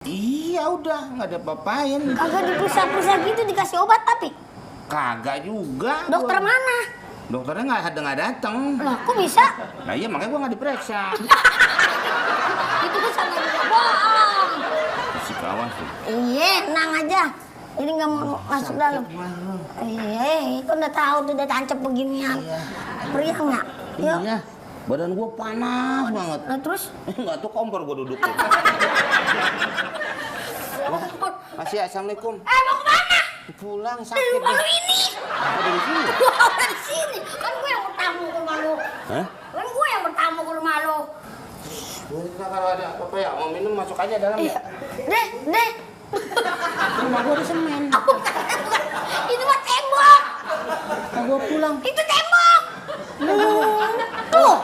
Iya udah, nggak ada apa-apain. Kagak diperiksa-periksa gitu, dikasih obat tapi? Kagak juga. Dokter mana? Dokternya nggak datang. Lah, kok bisa? Nah iya makanya gua nggak diperiksa. Itu kan sama juga bohong. Si kawan tuh. Iya, tenang aja. Ini nggak mau masuk dalam. Iya, kan udah tahu tuh udah tancap beginian. Meriang nggak? Yuk. Iya. Badan gua panas banget. Nah terus? Nggak tuh kompor gua dudukin. Masih assalamualaikum. Mau kemana? Pulang Dari sakit. rumah lu ini. Apa dari sini? Dari sini. Kan gue yang bertamu ke rumah lu. Hah? Kan gue yang bertamu ke rumah lu. Kalau ada apa-apa ya mau minum masuk aja dalam ya. Deh. Rumah gua ada semen. Itu mah tembok. Gua pulang. Itu tembok. Tuh.